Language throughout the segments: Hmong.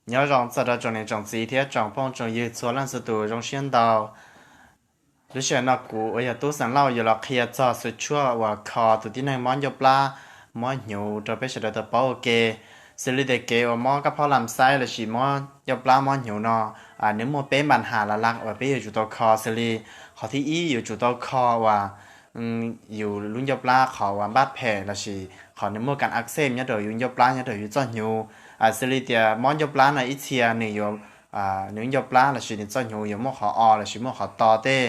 Nyob zoo txog rau tsoom niam tsoom txiv thiab tsoom phooj tsoom ywg txhua leej txhua tus, zoo siab ntau. Lub sij hawm no kuv uas yog Tub Xeem Lauj yuav los qhia txog xwm tshuaj uas kho tus tib neeg mob ncauj plab, mob hnyuv rau peb sawv daws tau paub ua ke. Xws li tias kev uas mob kab phob lam xaib lossis mob ncauj plab mob hnyuv no, nws muaj peb npa nham las las uas peb yuav tsum tau kho xws li: qhov thib ib, yuav tsum tau kho uas yus lub ncauj plab qhov uas npab phem lossis qhov nws muaj kas ak xej nyob rau yus ncauj plab nyob rau yus txoj hnyuv. Xws li tias mob ncauj plab no ib txhia nws yuav, nws ncauj plab lossis nws txoj hnyuv yuav muaj qhov o lossis muaj qhov to tej,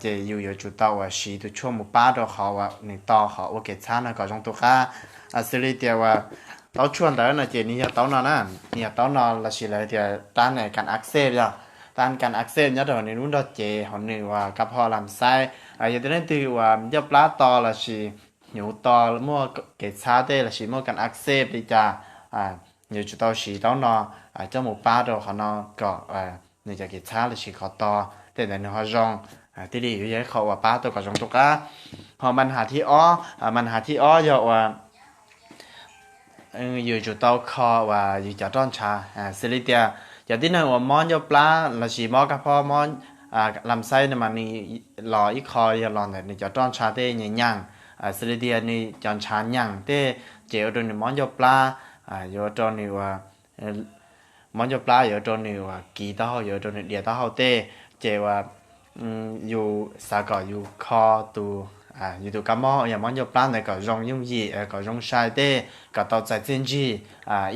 ces yus yuav tsum tau uas siv tus tshuaj mus pab rau qhov uas nws to qhov ua kev txhab no kom zoo tu qab. Xws li tias uas taub tshuaj ntawd no ces nws yog taub no na, nws yog taub no lossis lawv tias tab kas ak xej yog, tab kas ak xej nyob rau nws lub nrog cev hauv nws uas kab phob lam xaib. Yog tias leej twg uas ncauj plab to lossis hnyuv to, muaj kev txhab tej lossis muaj kas ak xej li cas, yuav tsum tau siv taub no coj mus pab rau qhov no kom nws cov kev txhab lossis qhov to tej ntawd nws ho zoo. Thiaj li yuav yog ib qho uas pab tau kom zoo tu qab. Ho npa nham thib ob, npa nham thib ob yog uas yus tsum tau kho uas yus cov roj ntshav. Xws li tias cov tib neeg uas mob ncauj plab lossis mob kab phob, mob lam xaib no mas nws los ib qho yog los ntawm nws cov roj ntshav tej nyias nyaam. Xws li tias nws cov ntshav nyaam tej ces ua rau nws mob ncauj plab, yuav ua rau nws uas mob ncauj plab, yuav ua rau nws uas kiv taub hau, yuav ua rau nws dias taub hau tej. Ces uas yus xav kom yus kho tus, yus tus kab mob uas yog mob ncauj plab ntawd kom zoo yooj yim, kom zoo sai tej, kom tau txais txiaj ntsig,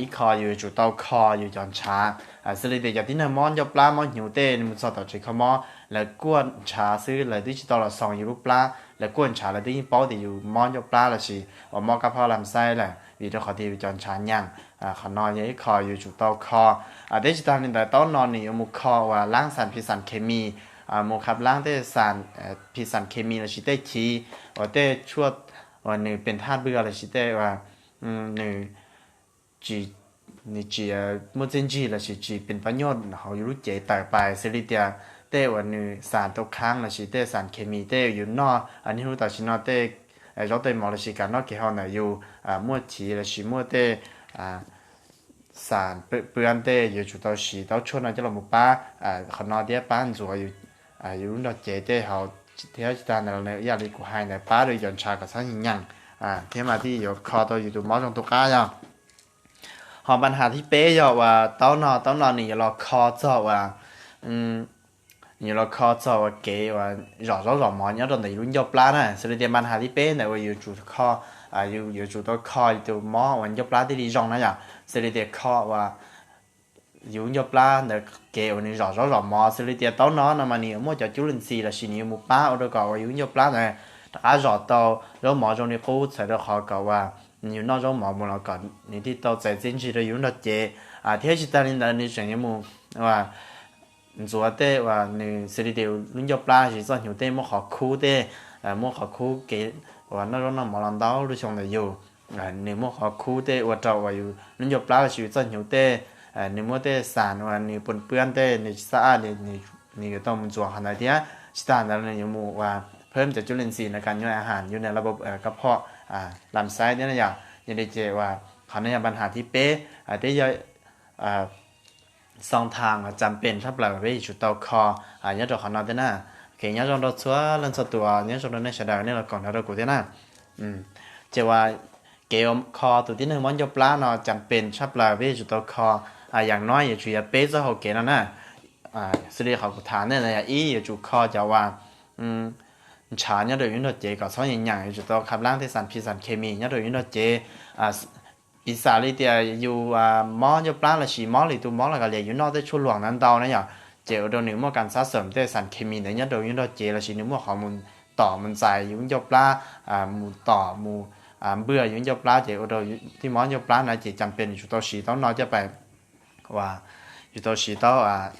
ib qho yus yuav tsum tau kho yus cov ntshav. Xws li tias cov tib neeg mob ncauj plab mob hnyuv tej mus txog tom tsev kho mob, lawv kuaj ntshav xwb, lawv twb tsis tau los xoo yus lub plab, lawv kuaj ntshav lawv twb yeej paub tias yus mob ncauj plab lossis uas mob kab phob lam xaib lawm, vim rau qhov tias yus cov ntshav nyaam. Qhov no yog ib qho yus tsum tau kho. Thiab tsis tas li ntawd, taub no nws yuav mus kho uas laab xas phis xas khes mis, mus khab laab tej xas phis xas khes mis lossis tej chiv uas tej tshuaj uas nws pes thaj npwg lossis tej uas nws tsis, nws tsis muaj txiaj ntsig lossis tsis pes pab nyuaj hauv yus lub cev tawm pais, xws li tias tej uas nws xas tau khaab lossis tej xas khes mis tej yus noj niaj hnub tam sim no tej zaub tej mov lossis kam noj kev hau ntawm yus muaj chiv lossis muaj tej xas pwam tej, yuav tsum tau siv taub tshuaj no coj los mus pab qhov no thiab pab ntxuav yus lub nrog cev tej hauv. Thiab tsis tas ntawd los ib yam li kuv hais ntawd, pab rau yus cov ntshav kom txhob nyaam, thiab mas thiaj yuav kho tau yus tus mob zoo tu qab yog. Ho npa nham thib peb yog uas taub no, taub no nws yuav los kho txog uas, nws yuav los kho txog uas kev uas zom zaub zom mov nyob rau ntawm yus lub ncauj plab na. Xws li tias npa nham thib peb ntawd uas yus tsum kho, yus yuav tsum tau kho yus tus mob uas ncauj plab thiaj li zoo na yom. Xws li tias kho uas yus ncauj plab ntawd kev uas nws zom zaub zom mov. Xws li tias taub no no mas nws yuav muaj cov cub lwm ntxhi lossis nws yuav mus pab ua rau kom uas yus ncauj plab ntawd rov qab zom tau zaub mov zoo li qub, txhawm rau qhov kom uas yus noj zaub mov mus los kom nws thiaj tau txais txiaj ntsig rau yus lub nrog cev. Thiab tsis tas li ntawd nws tseem yuav mus ntxuav tej uas nws xws li tias lub ncauj plab lossis txoj hnyuv tej muaj qhov khub tej, muaj qhov khub kev uas noj zaub noj mov los ntau lub xyoo ntawm yus, nws muaj qhov khub tej ua rau uas yus lub ncauj plab lossis yus txoj hnyuv tej, nws muaj tej xas uas nws pus pwab tej nws tsis xab aj li, nws yuav tau mus ntxuav qhov ntawd thiab. Tsis tas ntawd nws yuav mus uas phab cov cub lwm ntxhi na, kam nyuaj a has yus na la kab phom lam xaib thiab na yom. Yog li ces uas qhov no yog npa nham thib peb, thiab yog xoo thas cas pes tshaj plaws peb yuav tsum tau kho nyob rau qhov no thiab na. Kev nyob zoo rau txhua leej txhua tus, nyob zoo rau nej sawv daws, nej los koom nrog rau kuv thiab na. Ces uas kev kho tus tib neeg mob ncauj plab no cas pes tshaj plaws peb yuav tsum tau kho, yam no yuav tsum yog peb txoj hau kev no na. Xws li qhov kuv tham nej na, yog ib, yuav tsum kho cov uas ntshav nyob rau yus lub nrog cev kom txhob nyaam, yuav tsum tau khab laab tej xas phis xas khes mis nyob rau yus lub nrog cev. Piv xam li tias yus mob ncauj plab lossis mob lwm tus mob los kav liam, yus noj tej tshuaj luam ntau ntau na yom, ces ua rau nws muaj kas xab xoom tej xas khes mis ntawd nyob rau yus lub nrog cev lossis nws muaj qhov mus tom mus ntxais yus ncauj plab, mus tom mus npwj yus ncauj plab ces ua rau yus thiaj mob ncauj plab na. Ces cas pes nws tsum tau siv taub no coj pais uas yus tau siv taub uas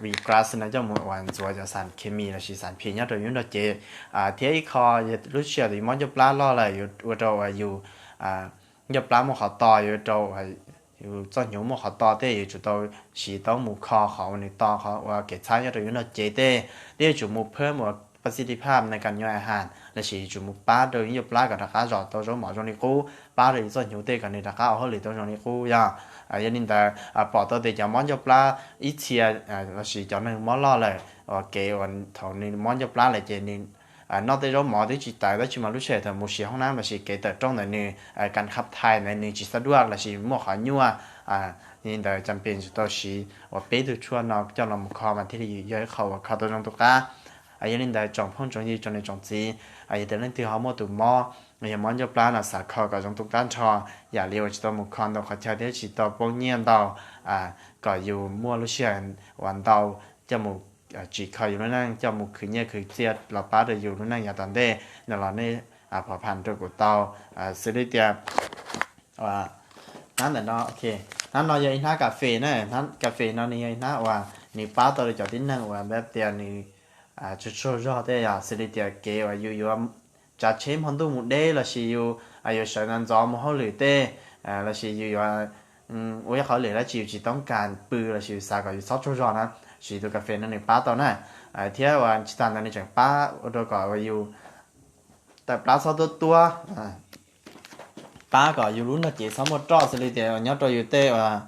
regress no coj mus uas ntxuav cov xas khes mis lossis xas phis nyob rau yus lub nrog cev. Thiab ib qho, lub sij hawm yus mob ncauj plab loj lawm yuav ua rau uas yus ncauj plab muaj qhov to, yuav ua rau uas yus txoj hnyuv muaj qhov to tej, yuav tsum tau siv taub mus kho qhov uas nws to qhov ua kev txhab nyob rau yus lub nrog cev tej. Thiab yuav tsum mus phab uas pacific pab na, kam nyuaj a has lossis yuav tsum mus pab rau yus ncauj plab kom rov qab zom tau zaub mov zoo li qub, pab rau yus txoj hnyuv tej kom nws rov qab ua hauj lwm tau zoo li qub yom. Yog li ntawd pom tau tias cov mob ncauj plab ib txhia lossis cov neeg mob loj lawm uas kev uas thaum nws mob ncauj plab lawm ces nws noj tej zaub mov twb tsis tawv, tab sis mas lub sij hawm thaum mus siv hoob nab lossis kev tawm rooj ntawd nws kas khab thais ntawd nws tsis xab duaj lossis muaj qhov nyuaj. Yog li ntawd cas pes tau siv uas peb tug tshuaj no coj los mus kho mas thiaj li yog ib qho uas kho tau zoo tus qab. Yog li ntawd tsoom phooj tsoom ywg tsoom niam tsoom txiv, yog tias leej twg ho muaj tus mob, yog mob ncauj plab no xav kho kom zoo tus qab nrho, yam li uas tsis tau mus kho ntau qhov chaw thiab tsis tau poob nyiaj ntau, kom yus muaj lub sij hawm uas ntau coj mus tsim kho yus lub neej, coj mus khwv nyiaj khwv txiaj los pab rau yus lub neej yav tom ntej no los nej pov pham rau kuv tau. Xws li tias hnab ntawm no, hnab no yog ib hnab kas fes na, hnab kas fes no nws yog ib hnab uas nws pab tau rau cov tib neeg uas npaj tias nws tsaug tsaug zog tej, yog xws li tias kev uas yus yuav tsav tsheb hmo ntuj mus deb lossis yus yuav sawv ntxov ntxov mus hauj lwm tej, lossis yus yuav ua ib qhov lwm dab tsi yus tsis toob kas pw lossis yus xav kom yus txhob tsaug zog na, siv tus kas fes no nws pab tau na. Thiab uas tsis tas ntawd nws tseem pab ua rau kom uas yus tawm plab txhob tuab tuab, pab kom yus lub no ces txhob muaj roj, xws li tias nyob rau yus tej uas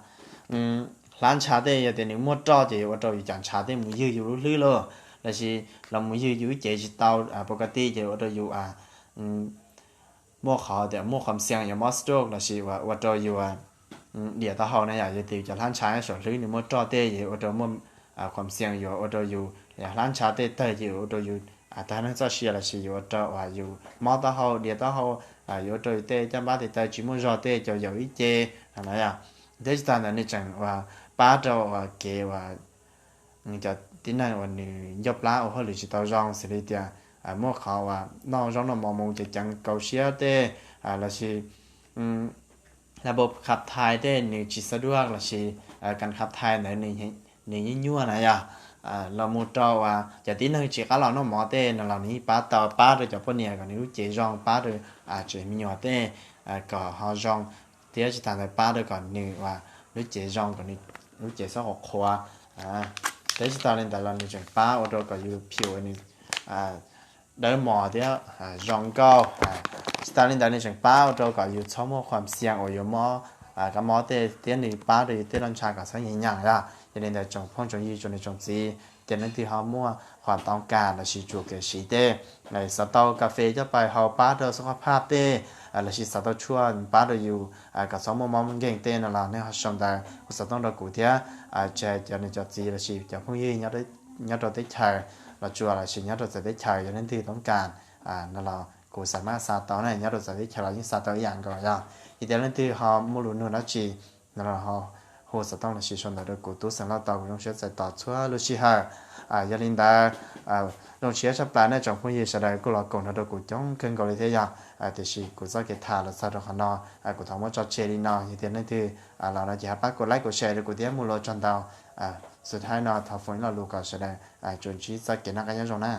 hlab ntsha tej, yog tias nws muaj roj ces yuav ua rau yus cov ntshav tej mus ywg yus lub hlwb lauj, lossis los mus ywg yus lub cev tsis tau pov ka ti ces ua rau yus muaj qhov tias muaj qhuam xias yuav mob stroke lossis ua rau yus diam taub hau na yom. Yog tias yus cov hlab ntsha saum hlwb nws muaj roj tej ces ua rau muaj qhuam xias yuav ua rau yus hlab ntsha tej tawg ces yuav ua rau yus tag neej txoj sia lossis yuav ua rau uas yus mob taub hau diam taub hau, yuav ua rau yus tej caj npab tes taw tsis muaj zog tej cov yaum ib ce no yom. Thiab tsis tas ntawd nws tseem uas pab rau uas kev uas cov tib neeg uas nws ncauj plab ua hauj lwm tsis tau zoo, xws li tias muaj qhov uas noj zaub noj mov mus ces ceev kaus siab tej, lossis lab npau khab thais tej nws tsis xab duaj lossis kas khab thais ntawd nws nyuaj nyuaj na yom. Los mus rau uas cov tib neeg tsis qab los noj mov tej no los nws yeej pab tau, pab rau cov poj niam kom nws lub cev zoo, pab rau tsev me nyuam tej kom ho zoo, thiab tsis tas ntawd pab rau kom nws uas lub cev zoo, kom nws lub cev txhob qhuav qhuav. Thiab tsis tas li ntawd los nws tseem pab ua rau kom yus phim uas nws dawb mos thiab zoo nkauj. Tsis tas li ntawd nws tseem pab ua rau kom yus txhob muaj qhuam xias uas yuav mob kab mob tej, thiab nws pab rau yus tej loj ntsha kom txhob nyiam nyaam yom. Yog li ntawd tsoom phooj tsoom ywg tsoom niam tsoom txiv, ces leej twg ho muaj qhuam toob kas lossis tsuas kev siv tej, xav tau kas fes coj pais haus pab rau xub qab phaj tej, lossis xav tau tshuaj pab rau yus kom txhob muaj mob muaj nkeeg tej no los nej ho sau ntawv hu xov tooj rau kuv thiab. Tsis hais cov niam cov txiv lossis cov phooj ywg nyob rau teb chaws Los Tsuas lossis nyob rau txawv teb chaws, yog leej twg toob kas no los kuv xav maj xa tau na, nyob rau txawv teb chaws los yeej xa tau ib yam nkaus yog. Yog tias leej twg ho muaj lus nug dab tsi no los ho hu xov tooj lossis sau ntawv rau kuv tub xeem Lauj tau, kuv zoo siab txais tos txhua lub sij hawm. Yog li ntawd zoo siab tshaj plaws nej tsoom phooj ywg sawv daws kuj los koom nrog rau kuv coob kawg nkaus li thiab yog. Tiam sis kuv txoj kev tham los txog rau qhov no, kuv thov muab tso tseg li no. Yog tias leej twg los no ces ho pab kuv like kuv share rau kuv thiab, mus los txog ntau xus thaib no thov foom ib lo lus kom sawv daws tsuas ntsib txoj kev noj qab nyob zoo na.